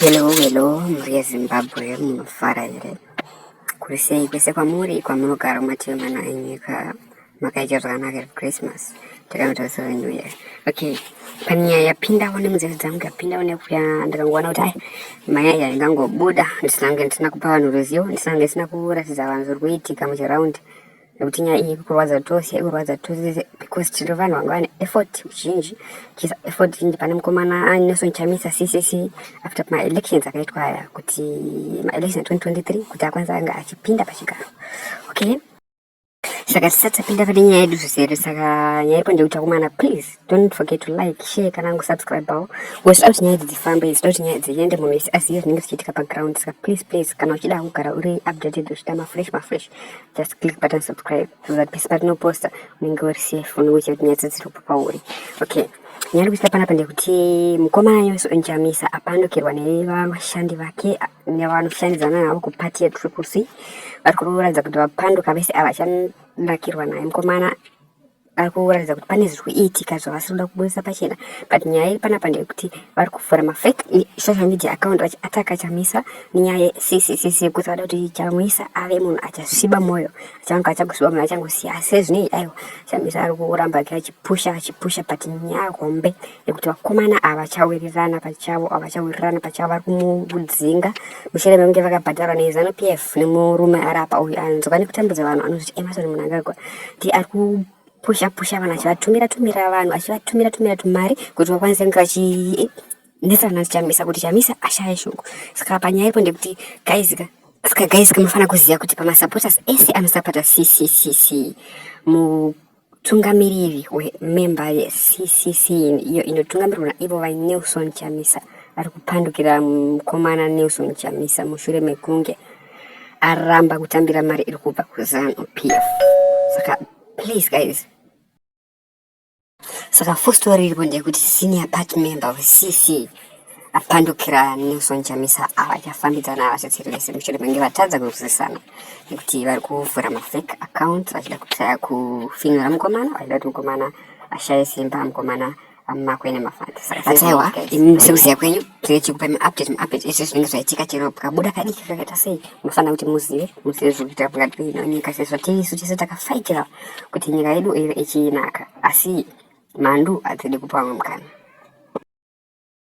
Hello, hello, mhuri yeZimbabwe munofara here? Kuri sei kwese kwamuri kwamunogara kumativi mana enyika makaita zvakanaka here Christmas? Takanotarisira New Year. Okay, pane nyaya yapindawo nemunzeve dzangu yapindawo nekuya ndikangoona kuti ai maya iya ingangobuda ndisinange ndisina kupa vanhu ruzivo ndisinange ndisina kuratidza vanhu zviri kuitika muchiraundi nekuti nyaya iyi ikurwadza tose ikurwadza tose because tiri vanhu vanga vane effort zhinji chiisa effort zhinji pane mukomana Nelson Chamisa CCC after maelections akaitwa aya kuti maelections 2023 kuti akwanise anga achipinda pachigaro okay saka tisati tapinda pane nyaya yedu zvizere saka nyaya iripo ndeyekuti akomana please don't forget to like share kana kusubscribewo wezvida kuti nyaya idzi dzifambe zvichida kuti nyaya dziende munhu wese azive zvinenge zvichiitika paground saka please please kana uchida kugara uri updated uchida mafresh mafresh just click button subscribe so that pese patinoposta unenge uri safe unenge uchiziva kuti nyaya dziri kupa pauri okay nyaya iri kuitika panapa ndeyekuti mukomana Nelson Chamisa apandukirwa nevashandi vake nevanoshandidzana navo kupati yetriple c vari kuratidza kuti vapanduka vese ava achanakirwa naye mukomana ari kuratidza kuti pane zviri kuitika zvavasiri kuda kubudisa pachena but nyaya iri panapa ndeyekuti vari kuvhura mafake social media account vachiataka Chamisa nenyaya yeCCCC yekuti vada kuti Chamisa ave munhu achasviba mwoyo achange achangosviba mwoyo achangosiya asi sezvinei aiwa Chamisa ari kuramba ake achipusha achipusha but nyaya hombe yekuti vakomana ava vachawirirana pachavo avachawirirana pachavo vari kumudzinga mushure mekunge vakabhadharwa neZanu PF nemurume ari apa uyu anzwa nekutambudza vanhu anozviti Emmerson Mnangagwa ndi ari kupusha pusha vanhu achivatumira tumira vanhu achivatumira tumira tumari kuti vakwanise kunge vachinetsana Chamisa kuti Chamisa ashaye shungu saka panyaya ipo ndekuti guys ka saka guys kamufanira kuziva kuti pamasupporters ese anosapota CCCC mu Mutungamiriri wememba yeCCC iyo inotungamirirwa naivo VaNelson Chamisa ari kupandukira mukomana Nelson Chamisa mushure mekunge aramba kutambira mari iri kubva kuZanu PF. Saka please guys, saka full story iripo ndeyekuti senior party member weCC apandukira Nelson Chamisa avachafambidzana avasetseri vese mushure menge vatadza kunzwisisana nekuti vari kuvhura mafake accounts vachida kutraya kufinura mukomana vachida kuti mukomana ashaye simba mukomana amakwe nemafandi saka imi sekuziva kwenyu tinenge tichikupai maupdate maupdate ese zvinenge zvaitika chero pakabuda kadiki kakaita sei munofanira kuti muzive muzive zviri kuitika pakati penyika sezvo tisu tese takafaitira kuti nyika yedu ive ichinaka asi mhandu hadzidi kupa vamwe mukana.